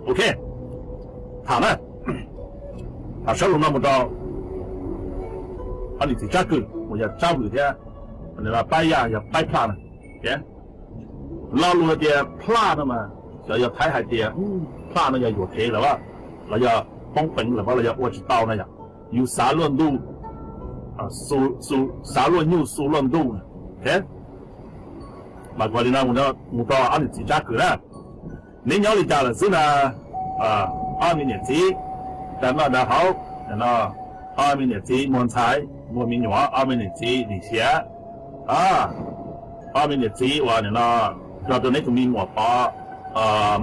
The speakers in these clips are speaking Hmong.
Ok, tham na, tham sab lus no mus rau ob niam txiv Tsab Kwm uas yog Tsab Vwm thiab Paib Yaj yog Paib Plaj na. Lo lus hais tias plaj no mas xyov yog Thaib hais tias plaj no yog yuam kev lawm los yog poob peev lawm los yog ua tsis tau na yom. Yus xav luaj ntuj, xav luaj nyuj xu luaj ntuj na. Mas kuv li no mus rau ob niam txiv Tsab Kwm na, neb nyob li cas lawm xwb na? Ob me niam txiv dag noj dag haus no, ob me niam txiv muag ntxhais muag me nyuam, ob me niam txiv lim hiam, ob me niam txiv uas nim no nrog rau neb tus me muam Pov,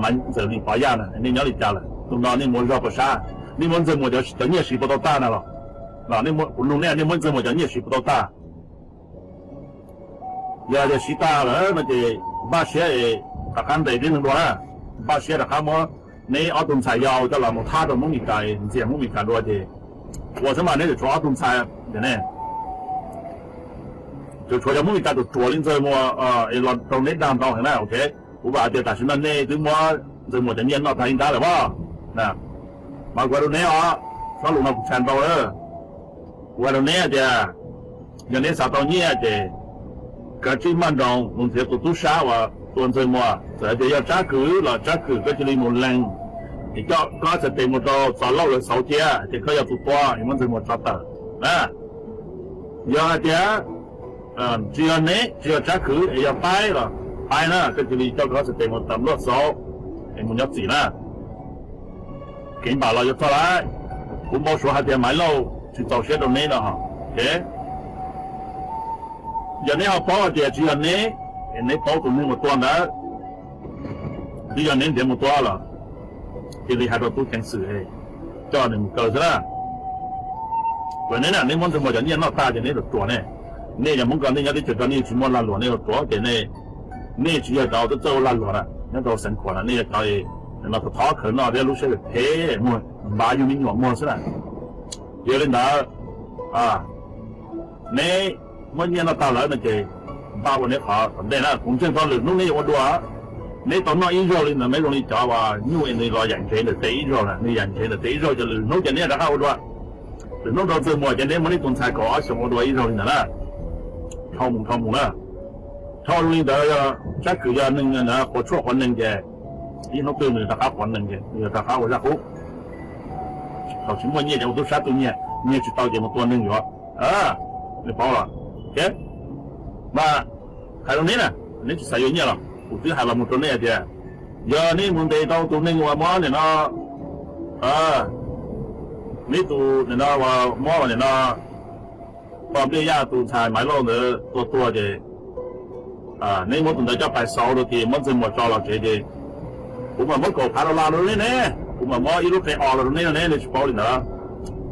Maiv Ntxawm Lis Pov Yaj na, nej nyob li cas lawm? Tus no nej muaj zog puas sab? Nej muab Ntxawg Muas cov nyiaj siv puas tau tag na los? Kuv nug nej, nej muab Ntxawg Muas cov nyiaj siv puas tau tag? Yog tias siv tag lawm no ces npaj siab rov qab ntes tib neeg dua na, npaj siab rov qab muab neb ob tug ntxhais yau coj los mus thab rau Hmoob Mes Kas, ntxias Hmoob Mes Kas dua ces ua xwb mas neb tseem tshuav ob tug ntxhais ntawm ne, tseem tshuav cov Hmoob Mes Kas ruam ruam li Ntxawg Muas es los rau neb dag ntau heev na. Ok, kuv vam hais tias tam sim no nej twb muab Ntxawg Muas cov nyiaj noj tag li ntawd lawm mas, mas kuv hais rau neb os, xob lus no kuv tshaj ntau, kuv hais rau neb tias yog neb xav tau nyiaj ces kav tsij maj nroos mus nrhiav tus tub sab uas tua Ntxawg Muas, txawm hais tias yog Tsab Kwm los Tsab Kwm koj cia li mus lees es coj koj txhais tes mus rau Txos Lauj lawv xauv cia ces koj yog tus tua es muab Ntxawg Muas tso tawm na. Yog hais tias tsis yog neb, tsis yog Tsab Kwm es yog Paib los Paib na, koj cia li coj koj txhais tes mus tawm luaj xauv es mus nyob txim na. Kev npam los yuav txog lawm, kuv npau suav hais tias Maiv Lauj tsis txaus siab rau neb no. Ok, yog neb ho paub hais tias tsis yog neb, neb paub tus neeg uas tua ntawd, twb yog neb ntiav mus tua los, cia li hais rau tub ceev xwm coj nws mus kaw xwb na. Kuv neb na, neb muab Ntxawg Muas cov nyiaj noj tag ces neb ruam ruam ne. Nej yog Hmoob ko nej nyob teb chaws ko nej tsis muaj lag luam, nej ruam ruam ces nej, nej tsis yog cov txawj ua lag luam na, nyob rau xeev Khuam na nej yog cov no thov khawv noj thiab lub siab phem muag npav yug me nyuam muag xwb na. Yog li ntawd, neb muab nyiaj noj tag lawm no ces npaj ua neb qhov tom ntej na. Kuv ntseeg tau lwm hnub neb yuav ua dua, neb tau noj ib zaug li ntawd, neb zoo li cov uas nyuj es nws los yam ntsev ntawm tes ib zaug na, nws yam ntsev ntawm tes ib zaug ces lwm hnub ces neb rov qab ua dua. Lwm hnub rau Ntxawg Muas ces neb muab neb tus ntxhais kaum ob xyoos ua dua ib zaug li ntawd na. Dhau mus dhau mus na, dhau li ntawd yog Tsab Kwm yog neeg quav tshuaj quav neeg ces ib hnub twg nws rov qab quav neeg ces nws yuav rov qab ua zaj qub. Thaum tsis muaj nyiaj ces ua tub sab tu nyiag, nyiag tsis tau ces mus tua neeg yuav. Nej paub los? Mas hais rau neb na, neb tsis xav yuav nyiaj los kuv twb hais los mus rau neb hais tias yog neb mus ntes tau tus neeg uas muab nim no, neb tus nim no uas muab nim no Pov Npliaj Yaj tus ntxhais Maiv Lauj ntawd tua tuag ces neb muab tus ntawd coj pais xauv rau ces muab Ntxawg Muas tso los tsev ces kuv mam muab kaum phav dollar rau neb ne, kuv mam muab ib lub qe os los rau neb no ne, nej tsis paub li ntawd.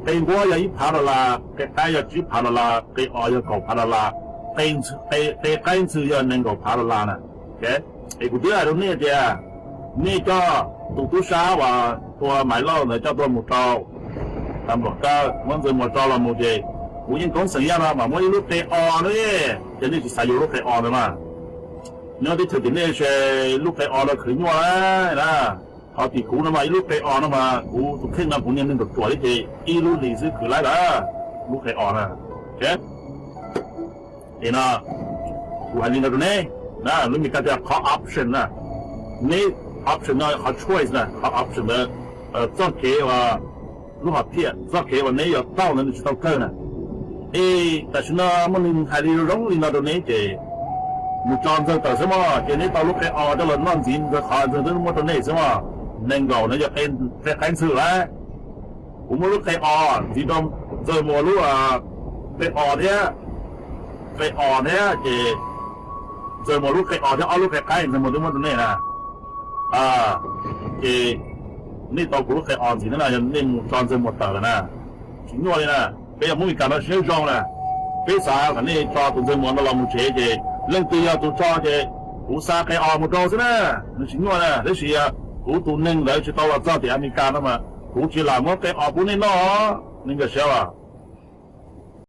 Qe nquab yog ib phav dollar, qe qaib yog tsib phav dollar, qe os yog kaum phav dollar, qe qaib ntxhw yog nees nkaum phav dollar na. Es kuv twb hais rau nej tias nej coj tus tub sab uas tua Maiv Lauj ntawd coj tuaj mus rau tas npluam kaw, muab Ntxawg Muas tso los mus ces kuv yeej koob xeem Yaj no mas muab ib lub qe os na, ces nej tsis xav yuav lub qe os ntawd mas. Nyob teb chaws tim nej se lub qe os no khwv nyuaj na. Ho tim kuv no mas ib lub qe os no mas kuv tus kheej no kuv niag neeg ruam ruam thiab ces ib lub hlis xwb khwv laib lawm, lub qe os na. Es no kuv hais li no rau neb na, lub Meskas tias qhov option na, neb option no qhov choice na, qhov option ntawd, txoj kev uas lub hom phiaj, txoj kev uas neb yuav taug ntawd nws tsis tau kawg na. Es tam sim no muaj neeg hais li zoo li no rau neb ces mus tso Ntxawg tawm xwb mog, ces neb tau lub qe os coj los noj ntxiv Ntxawg qhov Ntxawg twb muab rau nej xwb mog. Nees nkaum no yog qe qaib ntxhw lawm. Kuv muab lub qe os ntxiv rau Ntxawg Muas lub qe os thiab, qe os thiab ces Ntxawg Muas lub qe os thiab ob lub qe qaib Ntxawg Muas twb muab rau nej na. Ces nej tau kuv lub qe os ntxiv na, yog nej mus tso Ntxawg Muas tawm lawm na. Tsis nyuaj li na, peb yog Hmoob Mes Kas no siab zoo na. Peb xav kom nej tso tus Ntxawg Muas no los mus tsev ces leej twg yog tus tso ces kuv xa qe os mus rau xwb na. Nws tsis nyuaj na, tab sis yog kuv tus neeg ntawd tsis tau los txog tim Amelikas no mas kuv tsis lam muab qe os pub nej noj, nej nkag siab los?